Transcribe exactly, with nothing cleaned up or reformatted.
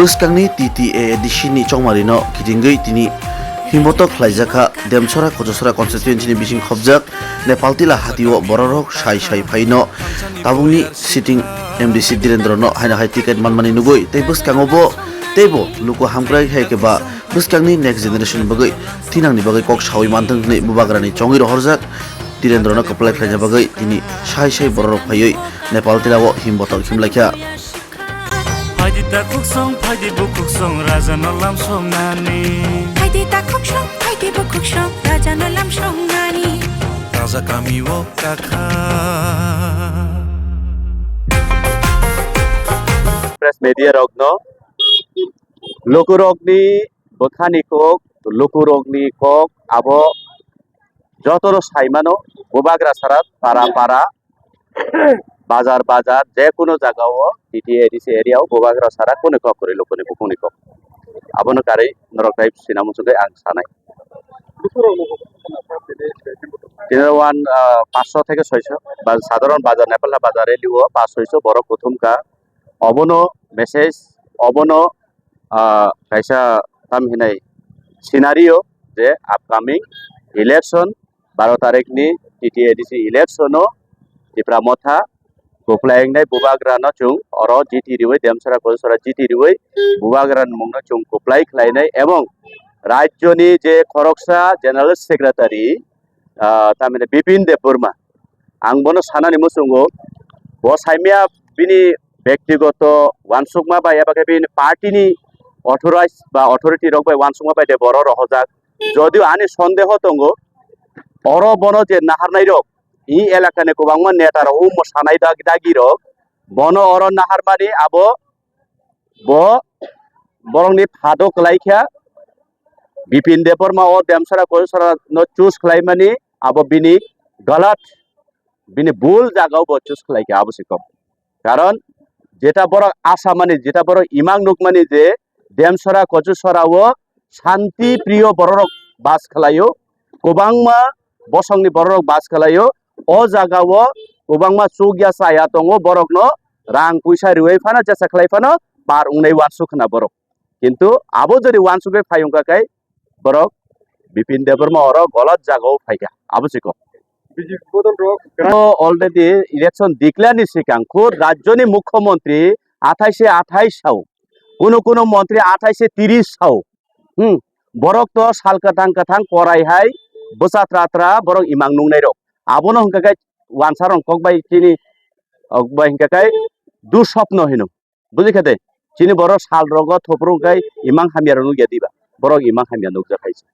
Bwskangni T T A A D C ni chongmarino kitingwi tini himbotok khlaijakha Demsora Kochasora constituency ni bising khopjak Nepal tila hatio bororok sai sai phaino tabukni sitting M D C Direndra no haino hai ticket manmani nugwi tei bwskango bo teibo luku hamkrai hai khe ba bwskangni next generation bagwi thinangni bagwi kok sawi manthwng hwnwi bubagrani chongwi rohorjak Direndra no kwplai khlaina bagwi tini sai sai bororok phaiwi Nepal tilao himbotok himlaikha. Phaidi ta khuksong, phaidi bukhuksong, raja no lam song nani. Phaidi ta khuksong, phaidi bukhuksong, raja no lam song nani. Raja kami o kakha. Press media rok no lukurokni bwkhani kok, lukurokni kok abo jotono saimano, bubagra sara para para, bazar bazar, je kuno jagao T T A D C area o bubagra sara kunu kok kwrwi lukuni bukhukni kok. Abono karwi norok tai sina muchungwi ang sanai. Tini one, ah, paanch sho theke soi sho, ba-, sadharon bazar, Nepal bazar rally o paanch soi sho borok kuthum ka. Obono message, obono, ah, kaisa tam hinai scenario je upcoming election baro tarikh ni T T A D C election o Tipra Motha kwplai wngnai bubagra no chwng oro G T riwi Demsora Kochasora G T riwi bubagra ni mung no chwng kwplai khlainai ebong rajyo ni je khoroksa general secretary, ah, tamni Bipin Debbarma, ang bono sanani muchungo, bo saimya bini bektigoto wansukma bai eba khe bini party ni authorized ba authority rok bai wansukma bai de boro rohorjak. Jodio ani sondeho tongo, oro bono je naharnai rok, i elakani kwbangma neta rok, o mosanai dag-, dagi rok, bono oro naharmani abo bo borokni phado kwlai kha. Bipin Debbarma o Demsora Kochasora no choose khlaimani abo bini galat, bini bul jagao bo choose khlai kha, abo se kok. Karon jeta borok asa mani, jeta borok imang nukmani je Demsora Kochasora o shanti priyo bororok bas khlaio, kwbangma bosongni bororok bas khlaio. O jagao kwbangma chukya chaya tongo, borokno rang puisa riwi phano, jesa khlai phano par wngnai wansuk khna borok. Kintu abo jodi wansugwi phai wngkha khe borok Bipin Debbarma oro galat jagao phaikha, abo se kok. Already election declare ni sikang khud rajyoni mukhyamantri athai se athai sao, kuno kuno montri athai se tris sao. Hmm. Borok to sal kwthang kwthang korai hai bwsa tra tra borok imang nungnai rok. Abono hwnkha khe wansa rok kok bai chini, ok bai hwnkha khe duswapno hino. Buji kha de? Chini borok sal rogo thoprwk khe imang hamya rok nukya diba? Borok imang hamya nukjak hai se.